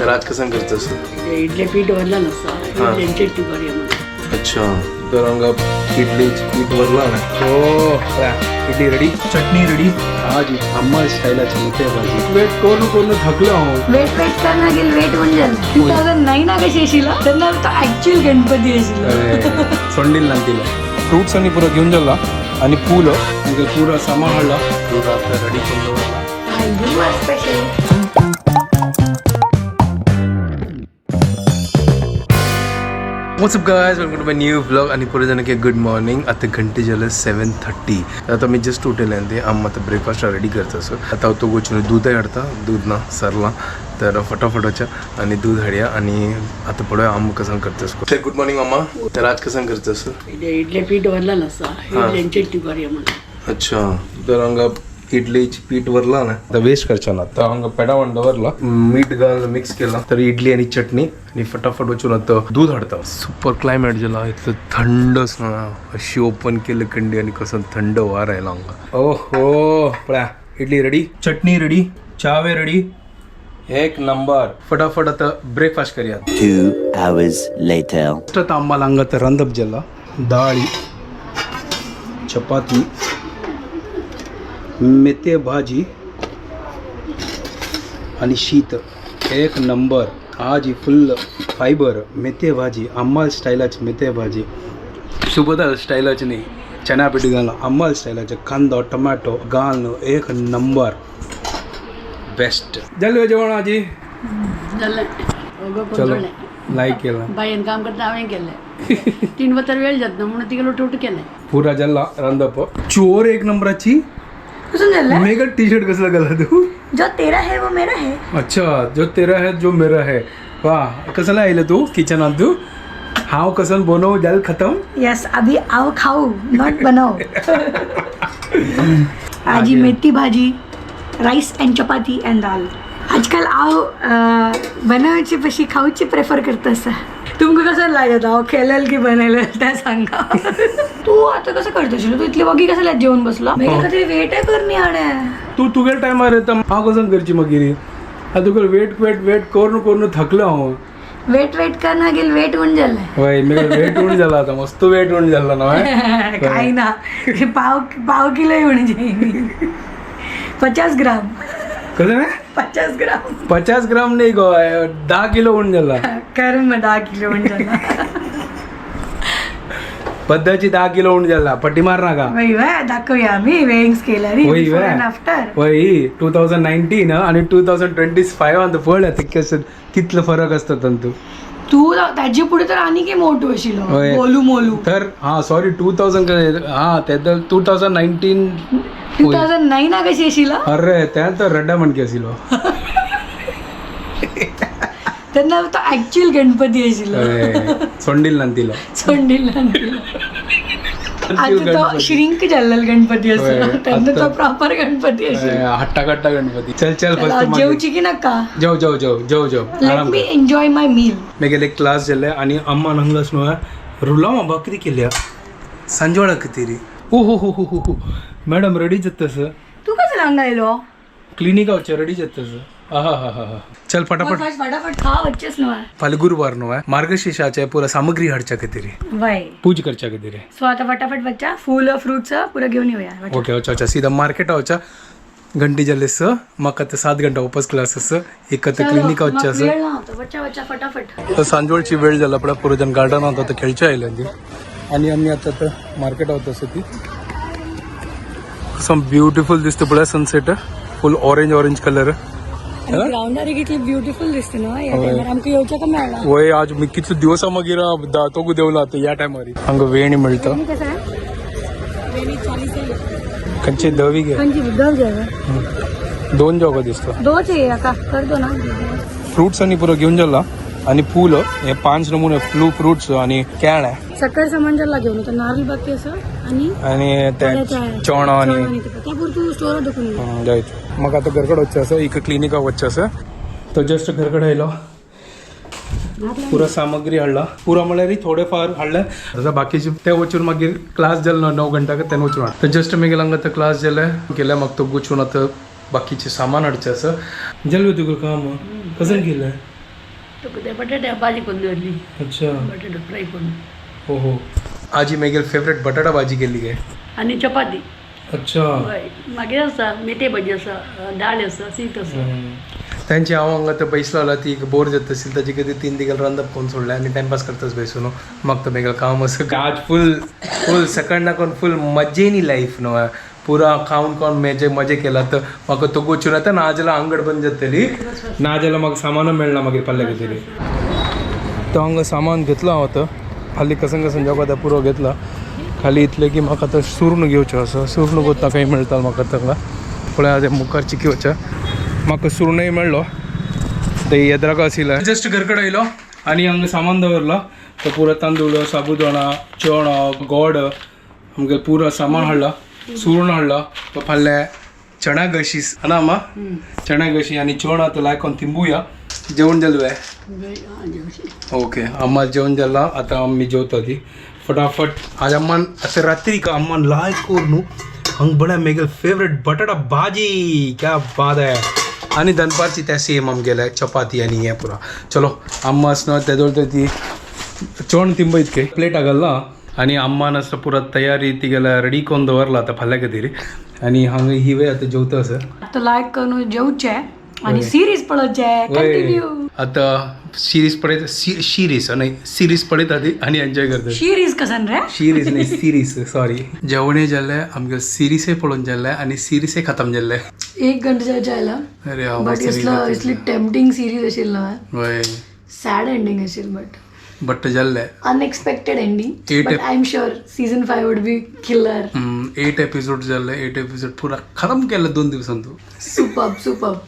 तर आज कसं करतस? इडले पीठ वरला नसता. हा. इडल्यांची चटणी करूया म्हणून. अच्छा, तर हांगा इडलीची पीठ वरला ना. हो, इडली रेडी, चटणी रेडी. भाजी अम्मा स्टाईलाची मेथी भाजी. वेट करून करून थकलो हांव. वेट वेट कर गेल वेट म्हणजे 2009 कशी येशील तेन्ना तो ऍक्च्युअल गणपती येशील. सोंडील ना तिला. फ्रुट्स आणि पुरं घेऊन जाला आणि फुलं म्हणजे पुरं सामान हाडला. पुरं आता रेडी करून दवरला. You are special. What's up guys, welcome to my new vlog. आणि पुढे जाणं की गुड मॉर्निंग. आता घंटे झालं 7:30. आता मी जस्ट उठेल आणि ते आम आता ब्रेकफास्ट रेडी करतो असं. आता तो गोचून दूधही हाडता, दूध ना सरला तर फटाफटाच्या आणि दूध हाडया. आणि आता पडूया आम कसं करतोस. तर गुड मॉर्निंग मामा. तर आज कसं करतोस? इडले पीठ वरला नसता. हा. इडल्यांची चटणी करूया म्हणून. अच्छा, तर हांगा इडलीची पीठ वरला ना, आता वेस्ट करचा ना. तर हांगा पेडावण दवरला, मीठ घालून मिक्स केला, तर इडली आणि चटणी. आणि फटाफट वचून आता दूध हाडता. सुपर क्लायमेट झाला, इतलं थंडच ना. अशी ओपन केलं कंडी आणि कसं थंड वार आहे हांगा. ओहो, पळा इडली रेडी, चटणी रेडी, चावे रेडी, एक नंबर. फटाफट आता ब्रेकफास्ट करूया. 2 hours later. आता आम्हाला हांगा तर रांदप जाला. दाळी, चपाती, मेथे भाजी आणि शीत. एक नंबर. आज ही फुल फायबर मेथे भाजी, आम्हाल स्टायलाची मेथे भाजी. सुबोधा स्टायलाची नाही, चना पीठ घालून आम्हाल स्टायलाचे कांदो टोमॅटो घालून एक नंबर बेस्ट. जालें जेवण आजी? जालें. चलो, लायक केलं. बायन काम करता हांवें केलें. 3 वतार वेळ जाता म्हणून तिगेलो टोट केलें. पुरा जल्ला रांदप. चोर एक नंबराची. कुठून झालं? मेगा टी शर्ट कसला घाला तू? जो तेरा है वो मेरा है. अच्छा, जो तेरा है जो मेरा है. वा, कसं आयलं तू किचनात? तू हांव कसन बनव जाल खतम. यस, अभी आओ खाऊ, not बनाओ. आजी मेथी भाजी, राईस अँड चपाती अँड दाल. आजकाल आव बनवची पशी खाऊची प्रेफर करत असा. तुमका कसं लागत हांव केलेल की बनवलेल त्या सांगा. तू आता कसं करतो? तू इतली वगी कसं जेवण बसला? तरी वेट कर नी. तू तुगे टायमार येता, हांव कसन करची मागीर? आतां तुका वेट वेट वेट करून करून थकलो हांव. वेट वेट कर ना गेल वेट होऊन जालें. वय, मेरे वेट उण जाला आता, मस्त वेट उण जाला ना. काय ना, पाव पाव किलो म्हणजे 50 ग्राम. कसं ना? 50 ग्राम. 50 ग्राम नाही गो, 10 किलो उण जाला. कर मग 10 किलो म्हणजे झाला. पद्धाची 10 किलो उण जाला. पट्टी मार नाका. वय वय, दाखवूया आम्ही वेइंग स्केल वय. Before and after. वय, 2019 आणि 2025 अंत पळय आतां कितलो फरक आसता तांतू. तू ताजे पुढे तर आणि की मोठू अशिलो. वय. मोलू मोलू. तर हा, सॉरी, 2000, हा ते तर 2019. 2009 कशी अशिला? अरे, त्या तर रड्डा म्हणके आशिल्लो. तेन्ना तो ऍक्च्युअल गणपती अशिलो. सोंडील ना तिला. सोंडील. आता तो श्रिंक जाल्लेलो गणपती वय, असो, तेन्ना तो आता- प्रॉपर गणपती अशिलो. हट्टा कट्टा गणपती. चल चल, फर्स्ट. जेवची की नका? जेव जेव जेव जेव जेव. Let me enjoy my meal. मागीर एक क्लास जाले आणि अम्मान हांगास न्हू रुलामा भाकरी केल्या सांजवेळा खातीर. ओ हो हो हो हो हो, मॅडम रेडी जाता सर. तू कसं हांगा आयलो? क्लिनिका वचचे रेडी जाता सर. हा हा हा हा, चल फटाफट. फटाफट खा, वच्चेच न्हू. फाल्यां गुरुवार न्हू, मार्गशीर्षाचे पुरा सामग्री हाडच्या खातीर. वय. पूज करच्या खातीर. सो आता फटाफट बच्चा फुल फ्रुट्स पुरा घेऊन येऊया. ओके, अच्छा अच्छा, सीधा मार्केटा वचच्या. घंटी जाले स. म्हाका आतां 7 घंटा वापस क्लास आसा. एक आतां क्लिनिका वचचें आसा. वेळ ना आता. बच्चा बच्चा फटाफट. तर सांजवेळची वेळ झाला पळय. पुरो गार्डनात आता खेळचे आयले ती आणि आम्ही आता तर मार्केटात होत असं. ती सम ब्युटिफुल दिसते पळय sunset, full orange orange colour. ग्राउंडार कितली ब्युटिफुल दिसते ना या टायमार. आमकां येवचें का मेळ्ळा. वय, आज मी कितले दिवसा मागीर तोगू देवला आता या टायमार. हांगा वेणी मेळटा. कसं आहे? खंयची धवी घे. खंयची दव जाय? दोन जोगो दिसता. दोच आहे का? कर दो ना. फ्रुट्स आणि पुरो घेऊन जाला आणि फुलं हे 5 नमुने फ्लू फ्रुट्स आणि केळ आहे. सकाळ सामान जाला घेऊन आता नारळ बाकी असं आणि आणि ते चणो आणि त्या पुरतू स्टोर दुखून ये. जायत. मग आता घरकडे वचचें आसा, एक क्लिनिका वचचें आसा. तो जस्ट घरकडे आयलो, पुरा सामग्री हाडला. पुरा म्हळ्यार थोडे फार हाडले. आतां बाकीचे ते वचून मागीर क्लास जालो 9 घंटा तेन्ना वचून हाड. तर जस्ट मागीर हांगा आतां क्लास जाले केले. मग तो वचून आतां बाकीचे सामान हाडचें आसा. जालें तुगेलें काम? कसं केलें? ते बटाटे भाजी करून दवरली. अच्छा. बटाटे फ्राय करून. हो हो, आजी मागीर फेवरेट बटाटा भाजी केली काय? आनी चपाती. अच्छा. हय, मागीर आसा मेथये भाजी आसा, दाळ आसा, शीत आसा. त्यांची हांव हांगा तर बैसलो ती बोर जात असेल ताजे खातीर तीन तिगेल रांदप करून सोडलें आनी टायमपास करताच बैसून न्हू. म्हाका तर मागीर काम आसा आज फूल फूल सकाळ नाकोन फूल मजेनी लायफ न्हू. पुरा खावन खावन मेजे मजे केला. तर म्हाका तो वचून आतां नाजाल्यार अंगड बंद जातली, नाजाल्यार म्हाका सामानूय मेळना मागीर फाल्यां खातीर. तो हांगा सामान घेतलो हांव आतां फाल्यां कसन कसन जेवपा तें पुरो घेतला. खाली इतलें की म्हाका आतां सुर्ण घेवचें आसा. सुर्ण कोत्ता खंय मेळटा म्हाका तांगा पळय. आतां मुखार चिकी वचचें, म्हाका सुर्णय मेळ्ळो. ते येद्राक आशिल्लें. जस्ट घरकडे आयलो आनी हांगा सामान दवरलो. तो पुरो तांदूळ, साबुदाणा, चणो, गोड, आमगे पुरो सामान हाडलो, सुर्ण हाडलो. तो फाल्यां चणा घशी ना अम्मा, चणा घशी आनी चणा तो लायकोन तिंबुया. जेवण जालें? ओके, अम्मा जेवण जालां. आतां आमी जेवता ती फटाफट. आज अम्मान आतां रात्री का अम्मान लायक करून न्हू हांग बड्या मेगेल फेवरेट बटाटा भाजी. क्या बात आहे. आनी दनपारची त्या सेम आमगेले चपाती आनी हें पुरा. चलो, अम्मा आसना तेदोळ ती चोण तिंबयत के प्लेट घालला आनी अम्मान आसता पुरा तयारी तिगेल्या रेडी करून दवरला आतां फाल्यां खातीर. आनी हांगा हिवे आतां जेवता आसा. तो लायक करून जेवचे आणि सिरीज पळोवचे कंटिन्यू. आता सिरीज पळयत, शिरीज न्हय, सिरीज पळयता ती आनी एन्जॉय करता. शिरीज कसन रे? सिरीज न्हय, सिरीज, सॉरी. जेवणय जालें आमगे, सिरीजय पळोवन जालें आनी सिरीजय खतम जाल्लें. एक घंटे जायला. अरे हांव. बट इसलो इसली टेम्पटिंग सिरीज आशिल्लो. वय. सॅड एंडिंग आशिल्लो बट. बट जाल्लें. Unexpected ending. Eight but I am sure season 5 would be killer. 8 episode जाल्ले, 8 एपिसोड पुरा खतम केले 2 दिवसांत तूं. Superb, superb.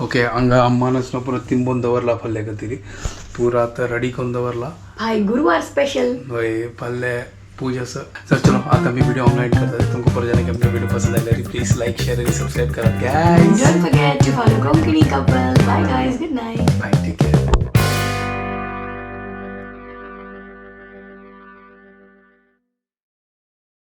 ओके, हांगा अम्मानच ना पुरा तिंबोन दवरला फाल्यां खातीर. पुरा आतां रेडी करून दवरला. भाई, गुरुवार स्पेशल. वय, फाल्यां पूजा आसा. तर चलो, आता मी व्हिडिओ ऑनलाईन करता. तुमकां परत जाणा की आमचे व्हिडिओ पसंद आयल्यार प्लीज लाईक, शेअर आणि सबस्क्राईब करा guys. Don't forget to follow Konkani Couple. Bye guys, good night. Bye, take care.